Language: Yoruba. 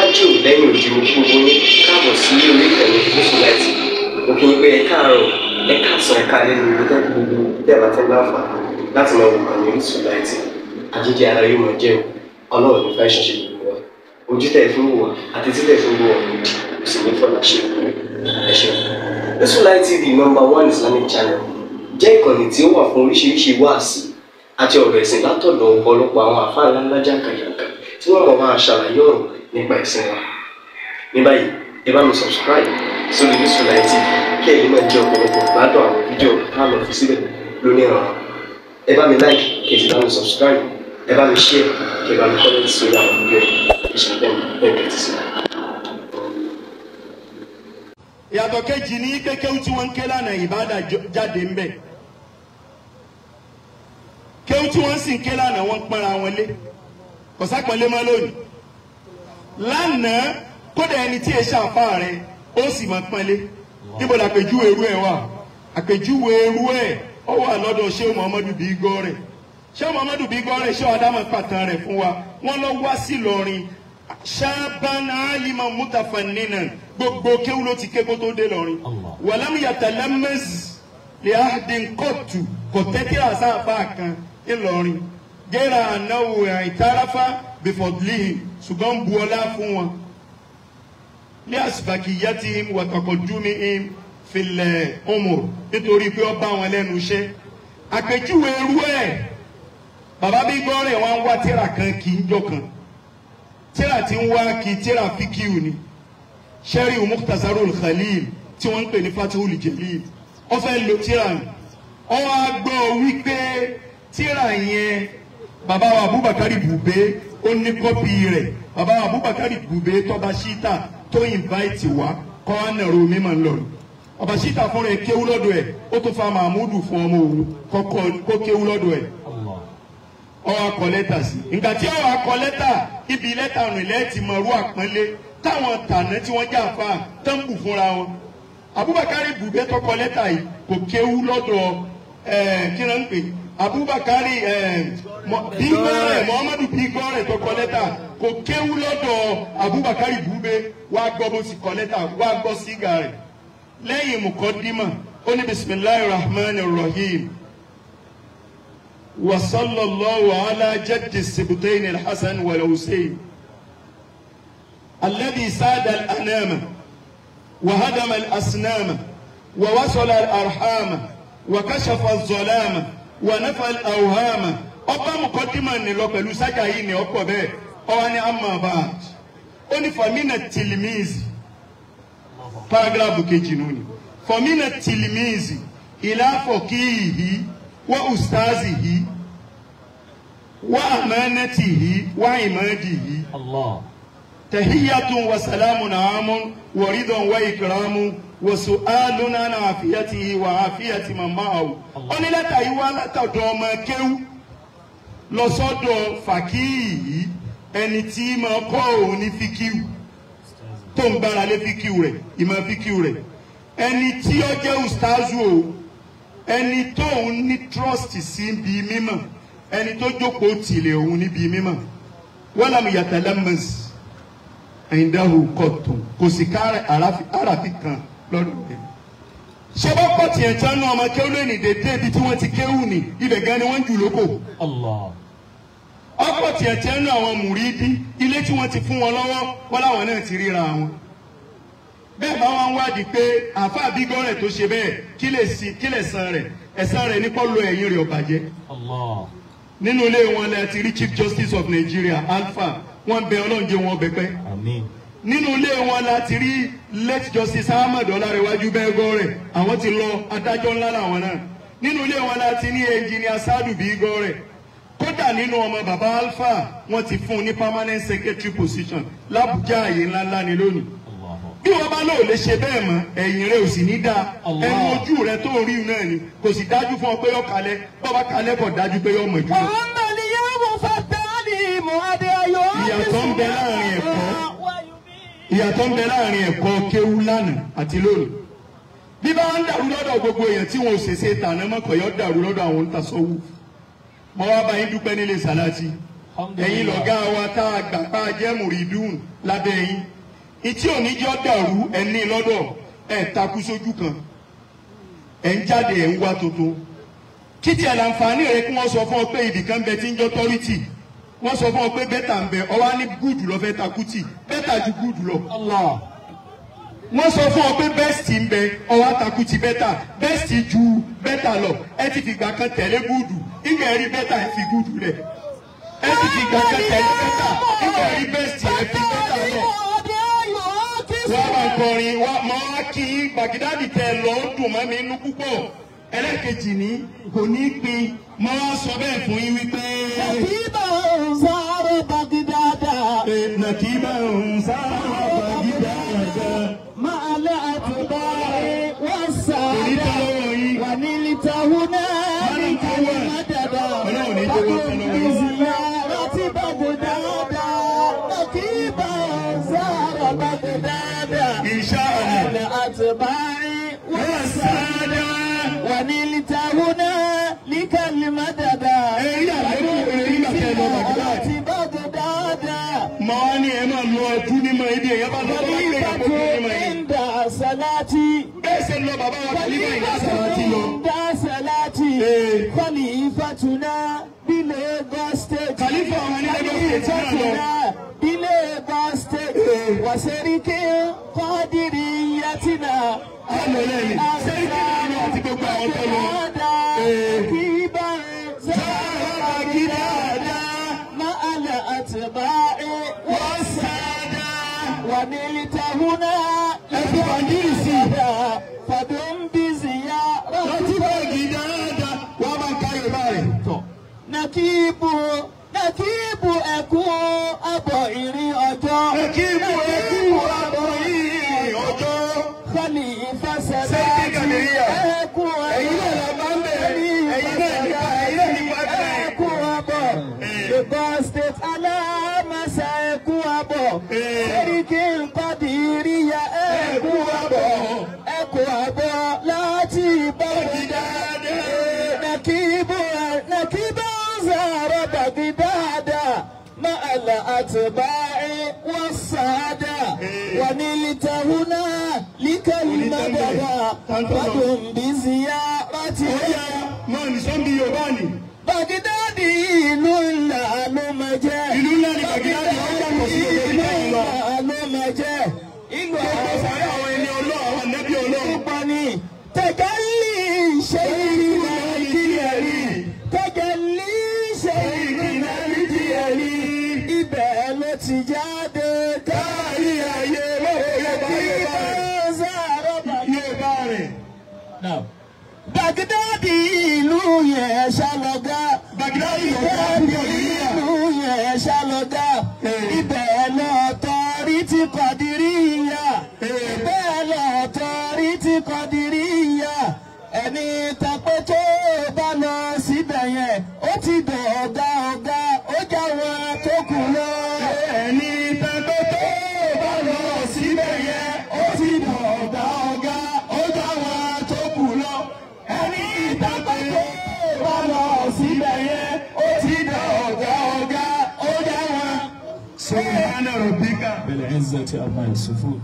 Lájò lẹ́yìn òdì mo kí gbogbo yín káàbọ̀ sí orí ìkànnì Orísun Light. Mo kí yín pé ẹ káàárọ̀, ẹ káàsán, ẹ káalẹ́ ní ibi tẹ́ gbogbo tẹ́ bá ti ń láǹfààní láti máa wò kànnì Orísun Light. Àjíjẹ ara yóò máa jẹun, Ọlọ́run ní fẹ́ ṣàṣe gbogbo wa. Ojú tẹ̀ fún wò wá àti títẹ̀ fún wò wá òdì kò sì ní fọlá ṣe ẹ ṣeun. Orísun Light TV, number one Islamic channel, jẹ́ ìkànnì tí ó wà fún oríṣiríṣi wáàsí àti ọ̀rọ̀ ẹ̀sìn látọ̀dọ̀ ọ̀pọ̀lọpọ̀ àwọn àfáà ńláńlá jàǹkàjàǹkà tí wọ́n mọ̀ máa ṣàlàyé ọ̀rọ̀ nípa ẹ̀sìn wa. Ní báyìí, ẹ bá mi subscribe sórí Orísun Light TV kí ẹ̀yin náà jẹ́ ọ̀pọ̀lọpọ̀ gbádùn àwọn fídíò tá a lọ fi síbẹ̀ lónìí ọ̀rọ̀. Ẹ bá mi like, kí ẹ sì bá mi subscribe, ẹ bá mi share, kí ẹ bá mi comment sórí àwọn fídíò yìí. Ìṣẹ̀lẹ̀ bẹ́ẹ̀ bẹ́ẹ̀ tẹ̀sí. Ìyàtọ̀ kejì ní kékeré tí wọ́n ń ké lánàá ìbádà jáde ń bẹ̀. Kéwú tí wọ́n sì ń ké lánàá wọ́n ń pọ́nra wọn lé, kò sápọ́nlé mọ́ lónìí. Lánàá kódà ẹni tí èsì àfa rẹ ó sì máa pọ́nlé. Níbo la àpèjúwe irú ẹ̀ wà? Àpèjúwe irú ẹ̀ ó wà lọ́dọ̀ Ṣéhù Muhammadu Bigore. Ṣéhù Muhammadu Bigore, Ṣéhù Ádámù pàtàn rẹ̀ fún wa. Wọ́n lọ wá sí Ìlọrin ṣáàbán alima mutafanninan, gbogbo kéwú ló ti ké kó tó dé Ìlọrin. Wàlámù yatalamaz lè áhdín kóòtù, kò tẹ́tí àsáàfà kan Ìlọrin gẹ́ra ànáwó àìtáráfá bífọ̀dúlìhìn, ṣùgbọ́n bu ọlá fún wọn ní àsìbàkìyàtìhìm wàtàkọ̀dúnmíhìm filẹ̀ umur, nítorí pé ó bá wọn lẹ́nu iṣẹ́. Àpèjúwe irú ẹ̀, bàbá bí gbọ́rẹ̀ wọn wá tíra kan kì í jọ kan, tíra tí ń wá kí tíra fíkìú ni sẹ́rí Mukhtasarul Khalil tí wọ́n ń pè ní Fatihul Jalil. Ó fẹ́ lo tíra mi, ó wá gbọ́ wípé tíra yẹn bàbá wa Abubakar Bube ó ní kọ́pì rẹ̀. Bàbá wa Abubakar Bube tọ́ba ṣíta tó invite wa kọ́ ànàrò mímọ́ ńlọrọ̀. Ọba ṣíta fún rẹ̀ kéwú lọ́dọ̀ ẹ̀, ó tún fa Mahmudu fún ọmọ òun kó kéwú lọ́dọ̀ ẹ̀. Ó wá kọ lẹ́tà sí. Ìgbà tí ó wá kọ lẹ́tà, ibi lẹ́tà rìn lẹ́ẹ̀tì mọ̀rú àpọ́nlé táwọn tàná tí wọ́n já fa tó ń bù fúnra wọn. Abubakar Bube tó kọ lẹ́tà yìí kò kéwú lọ́dọ̀ kí ló ń pè Abubakar Bigore, Muhammadu Bigore tó kọ lẹ́tà kò kéwú lọ́dọ̀ Abubakar Bube. Wá gbọ́ bó ti kọ lẹ́tà, wá gbọ́ sígà rẹ̀ lẹ́yìn mùkọ́dímà. Ó ní bisimilahi rahman rahim wa sallallahu ala jaddi sibtain alhassan wal hussein alladhi sada al-anama wa hadama al-asnama wa wasala al-arhama wa kashafa al-zalama wa nafa al-awhama. Ọba mùkọ́dímà ní lọ pẹ̀lú sájà yìí ní ọkọ̀ bẹ́ẹ̀. Ọwọ́ ni amma ba'd. Ó ní famina tilimizi, paragrafu kejì nù ni famina tilimizi ila faqihi wa ustazihi wa amanatihi wa imadihi. Allah. Tahiyyatun wa salamun amun wa ridwan wa ikramun wa su'alun an afiyatihi wa afiyati man ma'ahu. Ó ní lẹ́tà yìí wá látọ̀dọ̀ ọmọ kéwú lọ sọ́dọ̀ fàkíyì, ẹni tí máa kọ́ òun ní fíkíù, tó ń gbára lé fíkíù rẹ̀, ìmọ̀ fíkíù rẹ̀, ẹni tí ó jẹ́ ustazu o, ẹni tó ń ní trust sí bí mímọ̀, ẹni tó jókòó tìlẹ̀ òun níbi mímọ̀. Walam yatalammas indahu qattun, kò sì ká àràfi kan lọ́dọ̀ rẹ̀. Ṣé bá pọ̀ tiẹ̀ tán náà ọmọ kéwú lónìí dédé ibi tí wọ́n ti kéwú ni ibẹ̀ gan ni wọ́n ń jù lóko. Allah. Ọ̀pọ̀ tiẹ̀ tán náà àwọn mùrídí ilé tí wọ́n ti fún wọn lọ́wọ́ wọ́n láwọn náà ti ríra wọn. Bẹ́ẹ̀ bá wọn wádìí pé àáfàá Bigore tó ṣe bẹ́ẹ̀ kí lè san rẹ̀, ẹ̀san rẹ̀ ní kọ́ lo ẹ̀yìn rẹ̀ ọ̀bàjẹ́. Allah. Nínú ilé wọn la ti rí Chief Justice of Nigeria Alpha, wọ́n bẹ Ọlọ́run jẹ́ wọn bẹ́pẹ́. Àmín. Nínú ilé wọn la ti rí late Justice Ahmed Ọlárẹ̀wájú Bẹ́gọ́rẹ̀, àwọn ti lọ, adájọ́ ńlá làwọn náà. Nínú ilé wọn la ti ní engineer Sadu Bigore. Kódà nínú ọmọ bàbá Alpha wọ́n ti fún un ní permanent secretary position l'Abuja, àyè ńláńlá ni lónìí. Bí wọ́n bá lóò lè ṣe bẹ́ẹ̀ mọ́, ẹ̀yìn rẹ̀ ò sì ní dáa. Ẹnu ojú rẹ̀ tó rí náà ni kò sì dájú fún ọ pé yọ kalẹ̀, bọ́ bá kalẹ̀ kò dájú pé yọ mọ̀ jù lọ. Ìyàtọ̀ ń bẹ láàrin ẹ̀kọ́, ìyàtọ̀ ń bẹ láàrin ẹ̀kọ́ kéwú lánàá àti lónìí. Bí bá ń dàrú lọ́dọ̀ gbogbo èèyàn tí wọn ò ṣèṣe tàná mọ́kọ̀ yọ dàrú lọ́dọ̀ àwọn onítàsọ́wù. Mo wá bá yín dúpẹ́ nílé Sàláàtì. Ẹ̀yin lọ̀gá wa tá a gbà pa jẹ́ mùrídùn lábẹ́ yín. Ìtí òní jọ́ dàrú ẹni lọ́dọ̀ ẹ̀ takú sójú kan. Ẹ̀ ń jáde ẹ̀ ń wá tuntun. Kí tiẹ̀ láǹfààní rẹ kí wọ́n sọ fún ọ pé ibìkan bẹ tí ń jọ́ tọ́rìtì. Wọ́n sọ fún ọ pé bẹ́tà ń bẹ ọwá ní gúùdù lọ fẹ́ takú tì bẹ́tà ju gúùdù lọ. Wọ́n sọ fún ọ pé bẹ́ẹ̀sì ń bẹ ọwá takú ti bẹ́tà bẹ́ẹ̀sì ju bẹ́tà lọ. Ẹ ti fìgbà kan tẹ̀lé gúùdù ìgbà rí bẹ́tà ẹ fi gúùdù lẹ̀. Ẹ ti fìgbà kan tẹ̀lé bẹ́tà ìgbà rí bẹ́ẹ̀sì ẹ fi bẹ́tà lẹ̀. Wọ́n máa kọrin wọ́n máa kí Bàgídádì tẹ lọ dùn mọ́ mi inú púpọ̀. Ẹlẹ́kejì ní kò ní pin mọ́ wá sọ bẹ́ẹ̀ fún yín wípé. Nàkíbà ń sáré Bàgídádà. Nàkíbà ń sáré Bàgídádà. Máa lẹ́ àtúbọ̀ wọ́n sáré. Wà ní lítàhùn náà ní kàlímà dàda. Láti Bàgídádà. Nàkíbà ń sáré Bàgídádà. Insha Allah. Máa lẹ́ àtúbọ̀ wọ́n sáré. ونلتهنا لكلمة دادا Màá ní ẹ máa lọ ẹkú ní mọ ibi èèyàn bá lọ bá gbé ìyàwó ní mọ yìí. Inda salati. Bẹ́ẹ̀ ṣe lọ bàbá wa kàlífà ìdá sàlátì lọ. Inda salati. Khalifatuna bí Lagos State. Kàlífà wọn ní Lagos State náà lọ. Khalifatuna bí Lagos State. Wàṣẹ́ríkì Qadiriyatina. Sẹ́ríkì nínú àti gbogbo àwọn tó lọ. Kí bá sára gídáadá máa lè àtìbá wọ́n sáadá wà ní ìtàhúná Ẹ̀fọ́ bàndírì sí. Fàdún bí zìyà Rántí bá gídáadá wọ́n máa ń ká Yorùbá rẹ̀. Nàkíbù Nàkíbù ẹ̀kú àbọ̀ ìrìn ọjọ́. Nàkíbù ẹ̀kú àbọ̀ ìrìn ọjọ́. Khalifa Sẹ́ríkì Kàdíríyà. Ẹ̀kú Ẹ̀yin náà la bá ń bẹ̀rẹ̀. Ẹ̀yin náà nípa ẹ̀yin náà nípa bẹ̀rẹ̀. Ẹ̀kú àbọ̀. Lagos State alámàṣà ẹ̀kú àbọ̀. Sẹ́ríkì Kàdíríyà ẹ̀kú àbọ̀. Ẹ̀kú àbọ̀ láti Bàgídádà. Nàkíbù Nàkíbù zàrọ̀ Bàgídádà. مع الأتباع والسادة ونلتهنا لكلمة فدم بزيارته. Máa ní sọ́nbi Yorùbá ni. Bàgídádì ìlú ńlá ló máa jẹ́. Ìlú ńlá ni Bàgídádì ó yàtọ̀ sí gbogbo ibi tẹ́yìn lọ. Ìlú ńlá ló máa jẹ́. Ìlú Gbogbo sàárẹ̀ àwọn ẹni Ọlọ́run àwọn ànábì Ọlọ́run. Ọlọ́run. Tẹ̀gẹ́lì ṣe ìlú ìdíyẹ̀rí. Tẹ̀gẹ́lì ṣe ìlú ìdíyẹ̀rí. Ibẹ̀ ló ti jáde Káàrí ayé lọ́wọ́ Yorùbá Yorùbá rẹ̀. Yorùbá rẹ̀. Bàgídádì ìlú yẹn ṣàlọ́gá. Bàgídádì ọ̀gá ìlú yẹn ṣàlọ́gá. Ibẹ̀ lọ tọrí ti Kọ̀dìríyà. Ibẹ̀ lọ tọrí ti Kọ̀dìríyà. Ẹni tapẹ́ tó bá lọ síbẹ̀ yẹn, ó ti dọ̀ ọ̀gá ọ̀gá, ó já wọn tó kù lọ. Ẹni tapẹ́ tó bá lọ síbẹ̀ yẹn, ó ti dọ̀ ọ̀gá ọ̀gá, ó já wọn tó kù lọ. Ẹni tapẹ́ tó bá lọ síbẹ̀ yẹn, ó ti dọ̀ ọ̀gá ọ̀gá, ó já wọn. Subhana rabbika. Bil izzati amma yasifun.